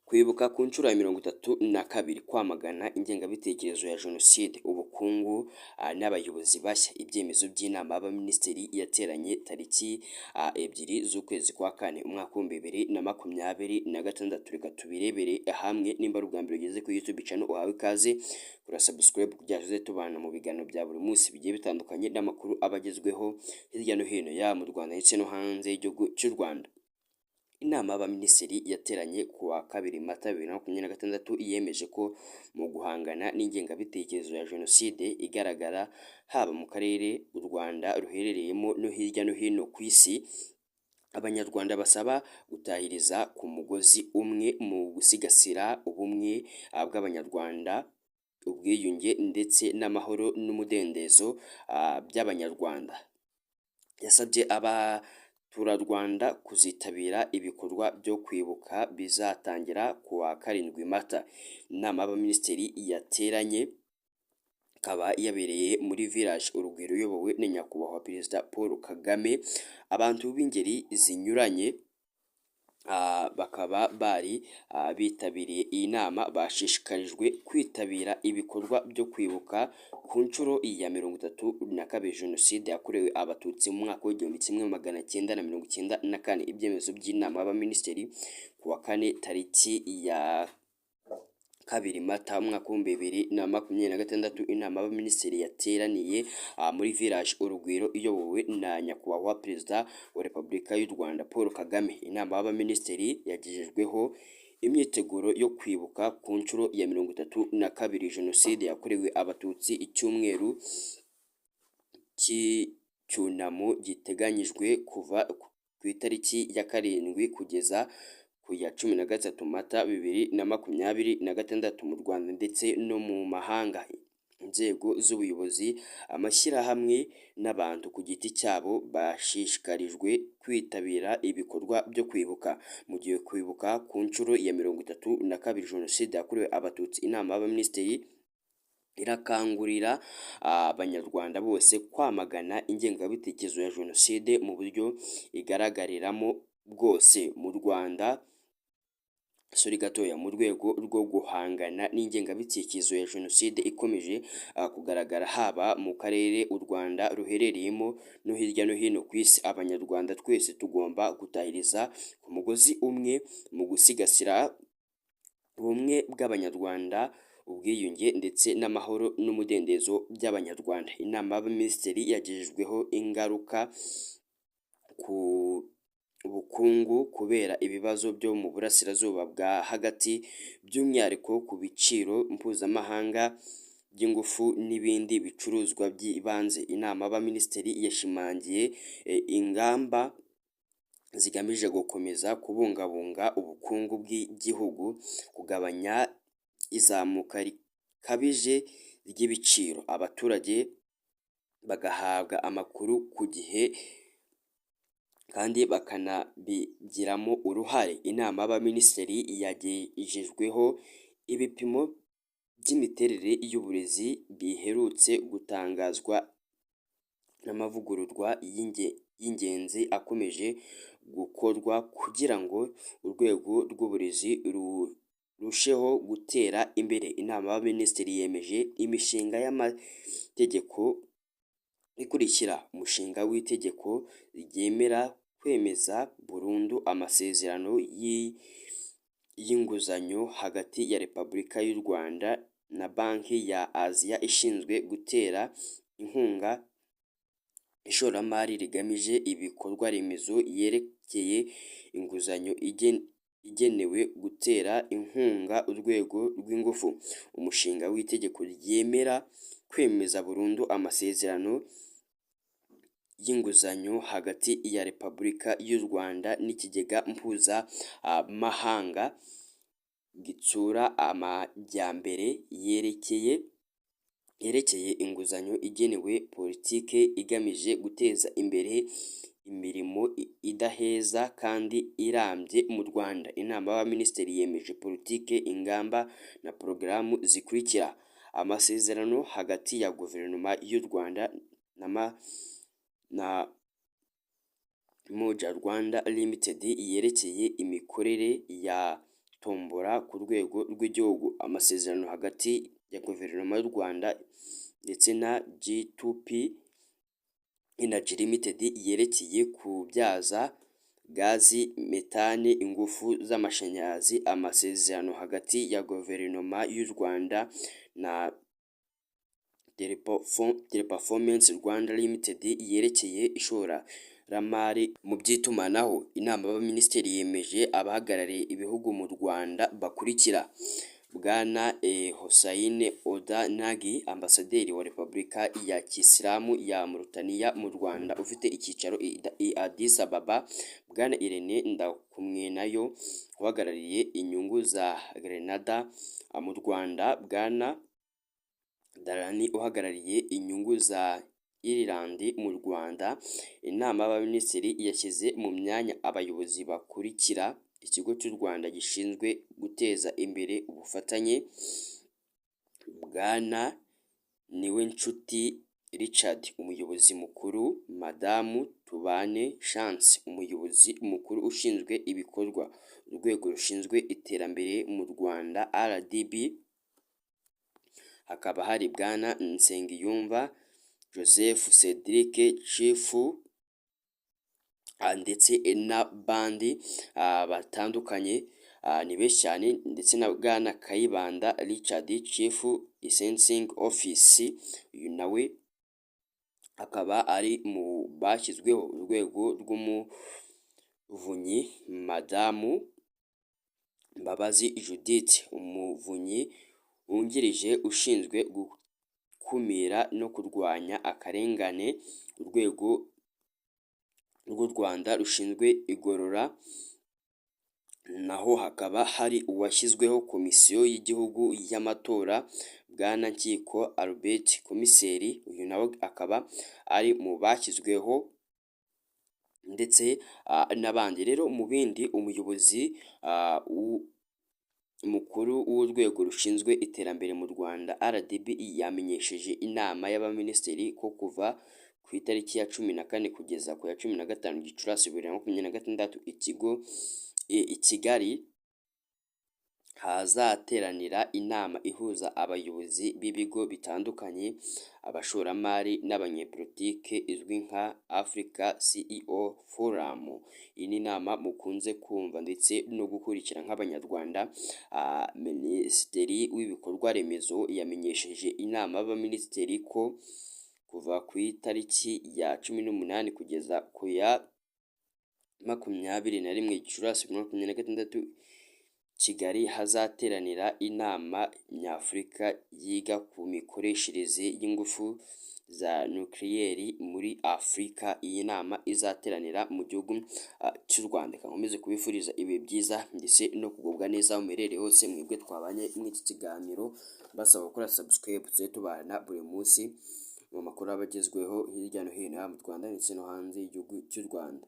Kwibuka ku nshuro ya 32, kwamagana ingengabitekerezo ya Jenoside, ubukungu n'abayobozi bashya. Ibyemezo by'inama y'abaminisitiri yateranye tariki 2 z'ukwezi kwa kane, umwaka w'2026. Reka tubirebere hamwe. Nimba ari ubwa mbere ugeze kuri YouTube channel, uhawe ikaze. Kura subscribe kugira tuze tubana mu biganiro bya buri munsi bigiye bitandukanye n'amakuru aba agezweho hirya no hino, yaba mu Rwanda ndetse no hanze y'igihugu cy'u Rwanda. Inama y'abaminisitiri yateranye ku wa 2 Mata 2026 yemeje ko mu guhangana n'ingengabitekerezo ya Jenoside igaragara haba mu karere u Rwanda ruherereyemo no hirya no hino ku isi, Abanyarwanda basaba gutahiriza ku mugozi umwe mu gusigasira ubumwe bw'Abanyarwanda, ubwiyunge ndetse n'amahoro n'umudendezo by'Abanyarwanda. Yasabye abaturarwanda kuzitabira ibikorwa byo kwibuka bizatangira ku wa 7 Mata. Inama y'abaminisitiri yateranye ikaba yabereye muri Village Urugwiro, iyobowe na Nyakubahwa Perezida Paul Kagame. Abantu b'ingeri zinyuranye bakaba bari bitabiriye iyi nama, bashishikarijwe kwitabira ibikorwa byo kwibuka ku nshuro ya 32 Jenoside yakorewe Abatutsi mu mwaka w'1994. Ibyemezo by'inama y'abaminisitiri ku wa kane tariki ya 2 Mata, umwaka w'2026, inama y'abaminisitiri yateraniye muri Village Urugwiro, iyobowe na Nyakubahwa Perezida wa Repubulika y'u Rwanda Paul Kagame. Inama y'abaminisitiri yagejejweho imyiteguro yo kwibuka ku nshuro ya 32 Jenoside yakorewe Abatutsi, icyumweru cy'icyunamo giteganyijwe kuva ku itariki ya 7 kugeza ku ya 13 Mata 2026 mu Rwanda ndetse no mu mahanga. Inzego z'ubuyobozi, amashyirahamwe n'abantu ku giti cyabo bashishikarijwe kwitabira ibikorwa byo kwibuka. Mu gihe kwibuka ku nshuro ya 32 Jenoside yakorewe Abatutsi, inama y'abaminisitiri irakangurira Abanyarwanda bose kwamagana ingengabitekerezo ya Jenoside mu buryo igaragariramo bwose mu Rwanda. Sorry gatoya. Mu rwego rwo guhangana n'ingengabitekerezo ya Jenoside ikomeje kugaragara haba mu karere u Rwanda ruherereyemo no hirya no hino ku isi, Abanyarwanda twese tugomba gutahiriza ku mugozi umwe mu gusigasira ubumwe bw'Abanyarwanda, ubwiyunge ndetse n'amahoro n'umudendezo by'Abanyarwanda. Inama y'abaminisitiri yagejejweho ingaruka ku bukungu kubera ibibazo byo mu Burasirazuba bwa Hagati, by'umwihariko ku biciro mpuzamahanga by'ingufu n'ibindi bicuruzwa by'ibanze. Inama y'abaminisitiri yashimangiye ingamba zigamije gukomeza kubungabunga ubukungu bw'igihugu, kugabanya izamuka rikabije ry'ibiciro, abaturage bagahabwa amakuru ku gihe kandi bakanabigiramo uruhare. Inama y'abaminisitiri yagejejweho ibipimo by'imiterere y'uburezi biherutse gutangazwa n'amavugururwa y'ingenzi akomeje gukorwa kugira ngo urwego rw'uburezi rurusheho gutera imbere. Inama y'abaminisitiri yemeje imishinga y'amategeko ikurikira: umushinga w'itegeko ryemera kwemeza burundu amasezerano y'inguzanyo hagati ya Repubulika y'u Rwanda na Banki ya Aziya ishinzwe gutera inkunga ishoramari rigamije ibikorwa remezo, yerekeye inguzanyo igenewe gutera inkunga urwego rw'ingufu; umushinga w'itegeko ryemera kwemeza burundu amasezerano y'inguzanyo hagati ya Repubulika y'u Rwanda n'Ikigega Mpuzamahanga Gitsura Amajyambere yerekeye inguzanyo igenewe politiki igamije guteza imbere imirimo idaheza kandi irambye mu Rwanda. Inama y'abaminisitiri yemeje politiki, ingamba na porogaramu zikurikira: amasezerano hagati ya Guverinoma y'u Rwanda na Moja Rwanda Limited yerekeye imikorere ya tombora ku rwego rw'igihugu. Amasezerano hagati ya Guverinoma y'u Rwanda ndetse na G2P Energy Limited yerekeye kubyaza gazi metane ingufu z'amashanyarazi. Amasezerano hagati ya Guverinoma y'u Rwanda na Teleperformance Rwanda Limited yerekeye ishoramari mu by'itumanaho. Inama y'Abaminisitiri yemeje abahagarariye ibihugu mu Rwanda bakurikira: Bwana Hossein Oda Nagi, Ambasaderi wa Repubulika ya Kisilamu ya Mauritania mu Rwanda ufite icyicaro i Addis Ababa, Bwana Irene Ndakumwenayo, uhagarariye inyungu za Grenada mu Rwanda, Bwana Darani, uhagarariye inyungu za Ireland mu Rwanda. Inama y'Abaminisitiri yashyize mu myanya abayobozi bakurikira: Ikigo cy'u Rwanda gishinzwe guteza imbere ubufatanye, Bwana Niwenshuti Richard, Umuyobozi Mukuru, Madamu Tubane Chance, Umuyobozi Mukuru ushinzwe ibikorwa, Urwego rushinzwe iterambere mu Rwanda RDB, hakaba hari Bwana Nsengiyumva Joseph Cedric, Chief, ndetse n'abandi batandukanye, ni benshi cyane, ndetse na Bwana Kayibanda Richard, Chief Licensing Officer, uyu nawe akaba ari mu bashyizweho. Urwego rw'Umuvunyi, Madamu Mbabazi Judith, Umuvunyi wungirije ushinzwe gukumira no kurwanya akarengane, Urwego rw'u Rwanda rushinzwe Igorora, naho hakaba hari uwashyizweho Komisiyo y'Igihugu y'Amatora, Bwana Nkiko Albert, Komiseri, uyu nawe akaba ari mu bashyizweho, ndetse n'abandi. Rero mu bindi, umuyobozi mukuru w'Urwego rushinzwe iterambere mu Rwanda RDB yamenyesheje Inama y'Abaminisitiri ko kuva ku itariki ya 14 kugeza ku ya 15 Gicurasi 2026 ikigo i Kigali hazateranira inama ihuza abayobozi b'ibigo bitandukanye, abashoramari n'abanyepolitike izwi nka Africa CEO Forum. Iyi ni inama mukunze kumva ndetse no gukurikira nk'Abanyarwanda. Minisitiri w'Ibikorwa Remezo yamenyesheje Inama y'Abaminisitiri ko kuva ku itariki ya 18 kugeza ku ya 21 Gicurasi 2026 Kigali hazateranira inama nyafurika yiga ku mikoreshereze y'ingufu za nucléaire muri Afurika. Iyi nama izateranira mu gihugu cy'u Rwanda. Reka nkomeze kubifuriza ibihe byiza ndetse no kugubwa neza aho muherereye hose, mwebwe twabanye muri iki kiganiro, mbasaba gukora subscribe tujye tubana buri munsi mu makuru aba agezweho hirya no hino, haba mu Rwanda ndetse no hanze y'igihugu cy'u Rwanda.